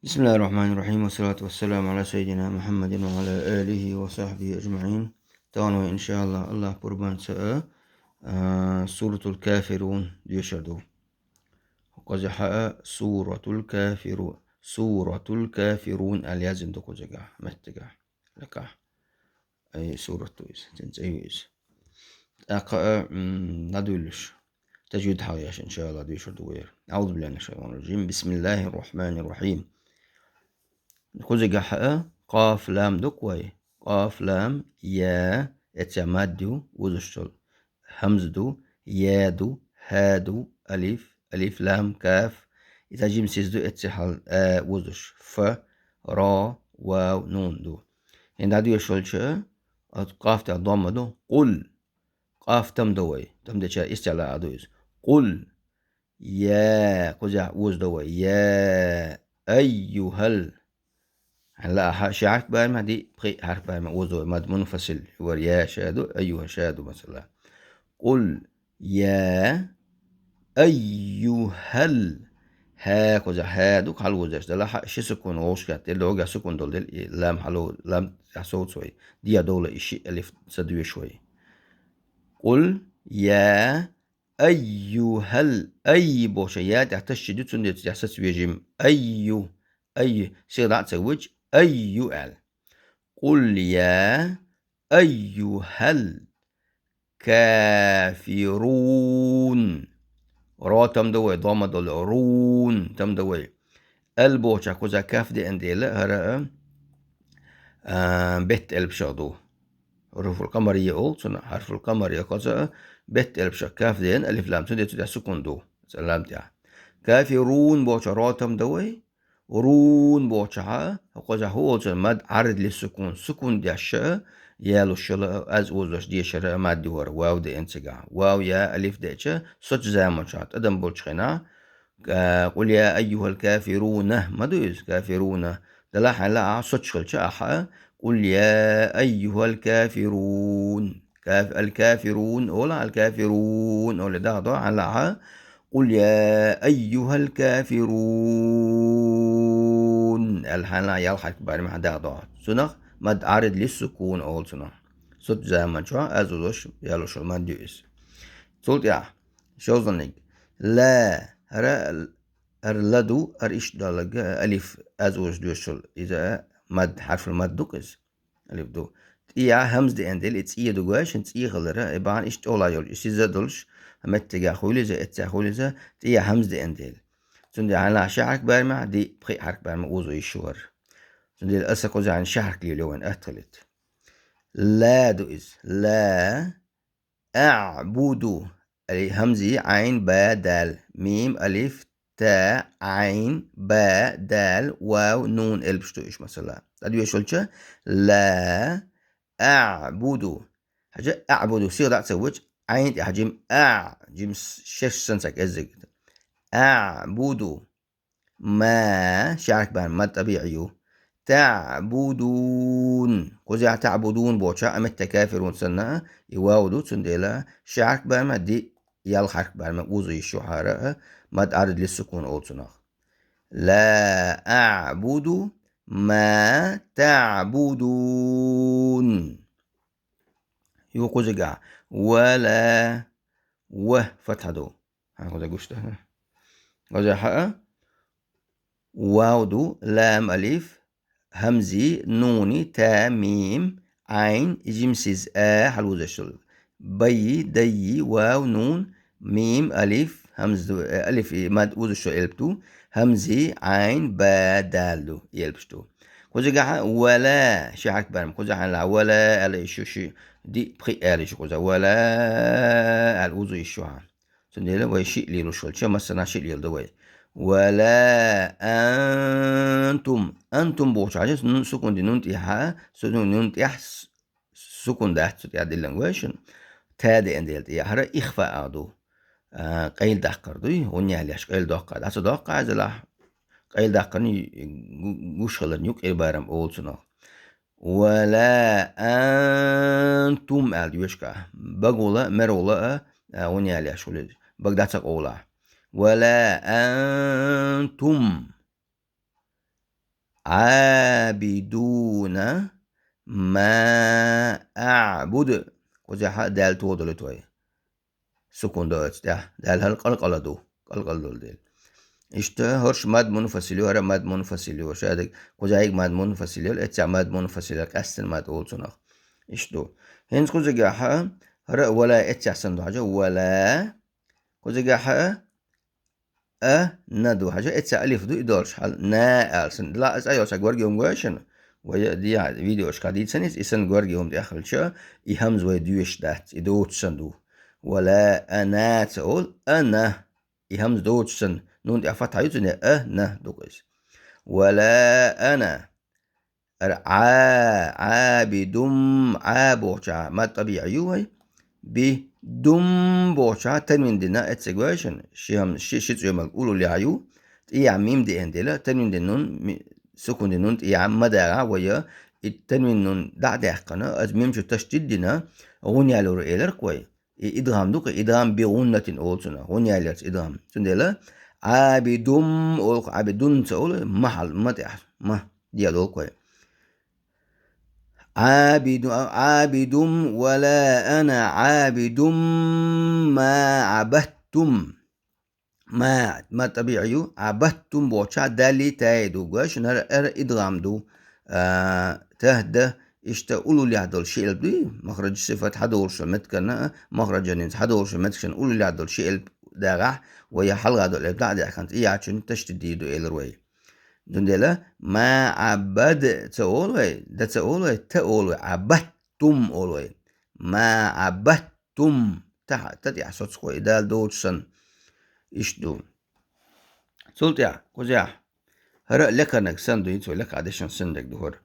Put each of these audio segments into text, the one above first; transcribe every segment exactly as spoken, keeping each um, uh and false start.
بسم الله الرحمن الرحيم، والصلاة والسلام على سيدنا محمد وعلى آله وصحبه أجمعين. Тахана вай, иншааллахӀ, АллахӀ пурбанца а, а, Суратул Кафирун дешар ду. Кхузахьа а Суратул Кафиру-, Суратул Кафирун аьлла яздаь ду кхузахьа, меттагахьа. Лакахь. Ай, сурат ду иза, цун цӀи ю иза. ТӀаккха а, м, дӀадуьйлуш. Тажвид хьалъеш, иншааллахӀ, дешар ду вай. أعوذ بالله من الشيطان الرجيم. بسم الله الرحمن الرحيم. Кхузахьа а къаф, лам ду-кх вай. Къаф, лам, я, эццехь мад ю, озуш йола. Хьамза ду, я ду, хьа ду, алиф, алиф, лам, каф. Иза жимма сиз ду, эццехь хьал, а, озуш. Фа, ра, вав, нун ду. ХӀинца дӀадешалча, оцу къаф тӀехь домма ду. Къул. Къаф там ду вай. Там деча истиъла а ду иза. Къул. Я, кхузахь оза ду вай. Я айюхал. Хьан лаахь, ши хьарф барма, диъ, пхиъ хьарф барма оза ду вай. Мад мунфасил. Вар я ша ду, айюха ша ду, масала. Къул я айюхал. Хьа, кхузахь хьа ду, хьалозаш. Далахь ши сукун вовшахкхетта, догахь сукун долу дела, и лам хьало-, лам тӀехь совца вай. Диъ довла и шиъ алиф ца доьшу вай. Къул я айюхал. Ай бохуча я тӀехь ташдид ю, цундела цу тӀехь саца ве жим. Айю. Айю. Сигала дӀа а ца вуьтуш, айю аьлла. Къул я айюхал кафирун. Ро там ду вай, домма долу, рун там ду вай. Ал бохуча кхузахь каф деана дела, хӀара а, а, бетта элпашах ду. Хьурфул къамария олу цунах, хьарфул къамария кхузахь а, бетта элпашах каф деана, алиф лам, цундела цу тӀехь сукун ду, цу лам тӀехь. Кафирун бохуча ро там ду вай, рун бохучахьа, кхузахь хӀун олу цунах, мад Ӏарид лиссукун, сукун деш а, ялуш йола, аз озош дешар а мад ю хӀара, вав деана цигахь. Вав, я, алиф деача, соцу заманчохь, тӀадам болчу хенахь, а, къул я айюхал кафируна, ма ду иза, кафируна. Далахь хьан лаахь, соцуш хилча ахьа, къул я айюхал кафирун. Каф-, аль-кафирун, ола аль-кафирун, ола дагӀа до, хьан лаахь, къул я айюхал кафирун. Ал хьан лаахь, ялх хьарф барма хьан дагӀа до. Цунах мад Ӏарид лиссукун олу цунах. Соцу заманчохь аз озош, ялуш йола мад ю иза. Цул тӀаьхьа, шовзаниг. Ла, хӀара, хӀара ла ду, хӀара иштта долу алиф, аз озош доьшуш йолу. Иза мад, хьарфул мад ду-кх иза. Алиф ду. ТӀехь хьамза деана дела, и цӀе ду гой, шен цӀе хилара, и бахьана иштта тӀехула йолуш, и сиз а долуш, меттигахь хуьлу иза, эццехь хуьлу иза, тӀехь хьамза деана дела. Цундела хьан лаахь ши хьарф барма, диъ, пхиъ хьарф барма озо йиш ю хӀара. Цундела аса кхузахь ши хьарф лело вайн атта хилийта. Ла ду иза. Ла, аъбуду. Али-, хьамзи, Ӏайн, ба, дал. Мим, алиф, та, Ӏайн, ба, дал, вав, нун элпаш ду уьш, масала. ТӀадоьшуш йолча, ла, аъбуду. Хьажа, аъбуду, сигала дӀа а ца вуьтуш, Ӏайн тӀехь жим, а, жим шерш санна ца кӀеззиг. Аъбуду. Ма, ши хьарф барма, мад тӀабиӀи ю. Таъбудун. Кхузахь таъбудун бохуча, а метта кафирун санна, и вав ду, цундела ши хьарф барма, диъ, ялх хьарф барма озо йиш ю хӀара, мад Ӏарид лиссукун олу цунах. Ла аъбуду ма таъбудун. Ю кхузахь. Ва ла. Ва фатхьа ду. Хьан кхузахь гуш ду? Кхузахь а вав ду, лам, алиф, хьамзи, нуни, та, мим, Ӏайн, жимсиз а хьалузаш йолу. Байи, дайи, вав, нун, мим, алиф, хьамз ду, э, алиф, и мад узаш йолу элп ду, хьамзи, Ӏайн, ба, дал ду, и элпаш ду. Кхузахь а ва ла, ши хьарф барма, кхузахь а ла, ва ла, аьлла, и шу ши, диъ, пхиъ аьлла, и шу кхузахь, ва ла, аьлла, узу и шу хьан. Цундела вай шиъ лелош волча, массанхьа шиъ леладо вай. Ва ла антум. Антум бохуча хьажа, нун сукун ди нун тӀехьа, сукун нун тӀехь с-, сукун дац, цу тӀехь диллина вай шуна. Та деана дела тӀехьара ихфа а ду. А, къайладаккхар дуй, гӀунна ялъеш къайладоккху. ДӀа ца доккху иза лахь. Къайладаккхарна гу-, гуш хиларна юкъ ир барам олу цунах. Ва ла антум аьлла доьшуш. Багула, мерула а, а, гӀунна ялъеш хуьлу. Баг дӀа ца къовла. Ва ла антум. عابدون ما أعبد. Кхузахьа дал тоха долуьйту вай. Сукун ду оцу тӀехь. Дал хӀара къалкъала ду. Къалкъала долу дела. Иштта хӀорш мад мунфасил ю, хӀара мад мунфасил ю. Шадерг кхузахьиг мад мунфасил ю, эццехь мад мунфасил ю, къаьстина мад олу цунах. Иштта ду. ХӀинца кхузахьа хӀара вала эццехь санна ду хьажа, вала. Кхузахьа а, на ду хьажа, эццехь алиф ду, и долуш хьал, на аьлла санна. Ла а цӀа йолу сан горга юм гой шуна? Вай дехьа видеошка дийцина иза, и санна горга юм тӀехь хилча, и хӀамза вай доьшуш дац, и доцуш санна ду. Вала ана ца олу, ана. И хӀамза доцуш санна, нун тӀехь фатхьа ю цуьнан, а, на ду иза. Вала ана. Ара Ӏа, Ӏабидум, Ӏа бохучохь мад тӀабиӀи ю вай. Би, дум бохучохь танвин дина, эцциг вай шуна, ши хӀам-, ши, ши цӀоьмалг уллехь ю, тӀехь мим деана дела, танвин дина нун, ми-, сукун дина нун тӀехь ма дагӀахь вай, и танвин нун дӀа а даьккхина, аса мим чу ташдид дина, гӀунна ялор элира-кх вай. И идгӀам ду-кх, идгӀам би гӀуннатин олу цунах, гӀунна яллерца идгӀам. Цундела Ӏабидум олу-кх, Ӏабидун ца олу, ма хьал, ма тӀехь, ма, дела долу-кх вай. Ӏабиду-, Ӏабидум, вала ана Ӏабидум ма Ӏабадтум. Ма, мад тӀабиӀи ю, Ӏабадтум бохучохь дали таи ду гой шуна, хӀара, хӀара идгӀам ду. А, тахда, иштта уллехь долу ши элп дуй, махраджу сифат хьадолуш меттигана, махраджанин хьадолуш меттигашна уллехь долу ши элп дагӀахь, вай хьалха долу элп дӀа а даьккхина, и яхьчун ташдид дийр ду элира вай. Цундела ма Ӏабад ца олу вай, да ца олу вай, та олу вай, Ӏабадтум олу вай. Ма Ӏабадтум. Тахьа, та тӀехь соцу кхо и дала доцуш санна. Иштта ду. Цул тӀехь, кхузахь, хӀара а лекхарниг санна ду, и цо лекха дешан саннаг ду хӀара.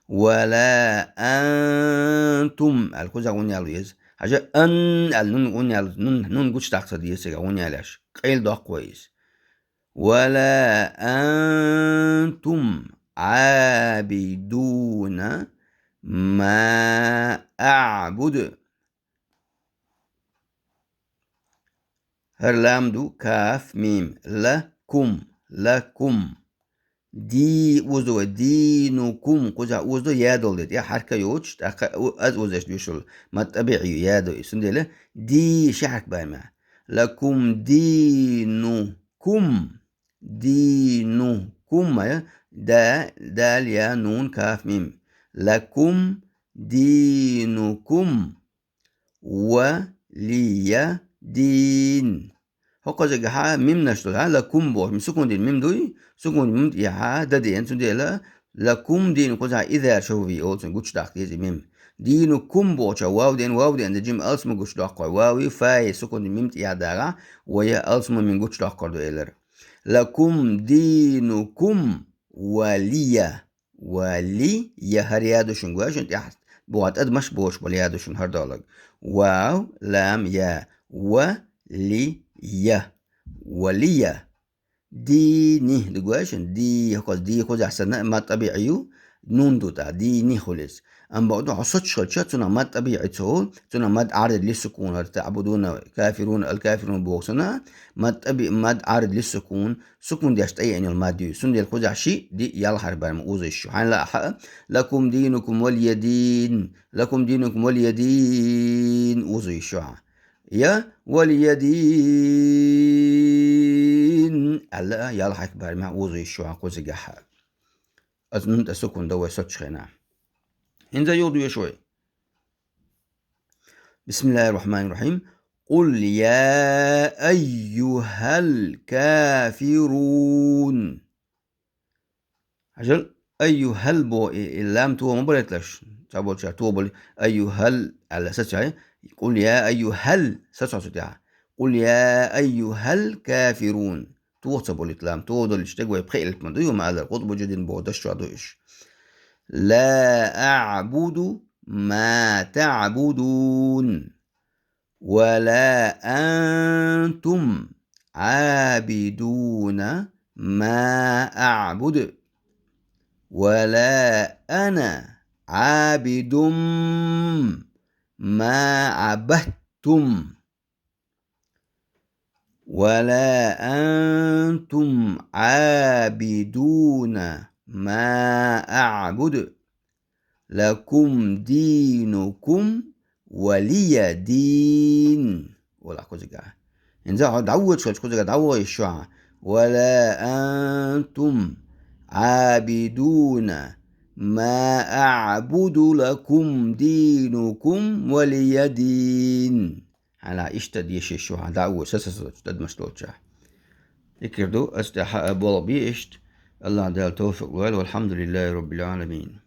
Вала антум аьлла, кхузахь гӀунна ял еза. Хьажа ан аьлла, нун гӀунна ял, нун, нун гучудаккха ца деза цигахь гӀунна ял еш. Къайла доккху вай иза. Вала антум Ӏабидуна ма аӀбуду. ХӀара лам ду, каф, мим. Лакум, лакум. Ди, оза вай, динукум. Кхузахь оза я долу де, тӀе хьарка йоцуш, тӀаккха у-, аз озаш дуьшул. Мад тӀабиӀи ю, я ду и. Цундела ди ши хьарка баймехь. Лакум динукум. Динукум, ма я, да, дал, я, нун, каф, мим. Лакум динукум. Ва лия дин. ХӀокхузахь мимнаш ду, хьа, лакум боху, сукун дина мим дуй, сукун дина мим тӀехьа да деана, цундела лакум дин кхузахь изар шовви олу цунна гучудаккха деза и мим. Динукум бохуча вав деана, вав деана, да жима алсма гучудоккху, вави, фаи, сукун дина мим тӀехьа дагӀахь, вай алсма мим гучудоккхур ду элира. Лакум динукум ва лия. Ва ли я хӀара я ду шуна гой шуна тӀехь. Бохьа тӀадамаш бохуш болу я ду шуна хӀара долаг. Вав, лам, я. Ва ли я. Ва ли я. Дини ду гой шуна. Ди, хӀокхуз ди кхузахь санна, мад тӀабиӀи ю, нун ду тӀа, дини хуьлу иза. Амма бакъду хьо соцуш хилча, цунах мад тӀабиӀи ца хуьлу, цунах мад Ӏарид ли сукун, хӀара таӀбудуна, кафируна, ал-кафирун боху санна, мад тӀаби-, мад Ӏарид ли сукун, сукун деш тӀееана йолу мад ю. Цундела кхузахь ши, ди, ял хьарбар ма узуш шу. Хьайна лаахь, лакум динукум валия дин, лакум динукум валия дин узуш шу хьа. Я валия дин аьлла, ял хьарбар ма узуш шу хьа кхузахь. Аса нун тӀе сукун дан вай соцчу хенахь. ХӀинца юха доьшу вай. بسم الله الرحمن الرحيم. قل يا أيها الكافرون. Хьажал, айюхал бо, и, и лам то ма балийталаш. Цхьаболчара то бали, айюхал аьлла сацай. Къул я айюхал, сацо цу тӀехь. Къул я айюхал кафирун. Тоха ца болуьйту лам, тоха долуьйтуш дерг вай пхи элп ма ду, ю ма аллара, Къутбу Жудин боху даш чохь ду уьш. Ла аъбуду ма таъбудун. Ва ла антум гӀабидуна ма аъбуду. Ва ла ана гӀабидум ма гӀабадтум. ولا أنتم عابدون ما أعبد لكم دينكم ولي دين. Ола кхузига. Инза хьо дӀавоьдуш хилча кхузига дӀавоагӀа йиш ю хьа. ولا أنتم عابدون ما أعبد لكم دينكم ولي دين. Хьала иштта деша йиш ю хьа, дӀа а воьдуш, са-са долча, тӀадамаш долча. Икир ду, ас тӀехьа а болх бе иштта. АллахӀ Дала тавфикъ лойла, والحمد لله رب العالمين.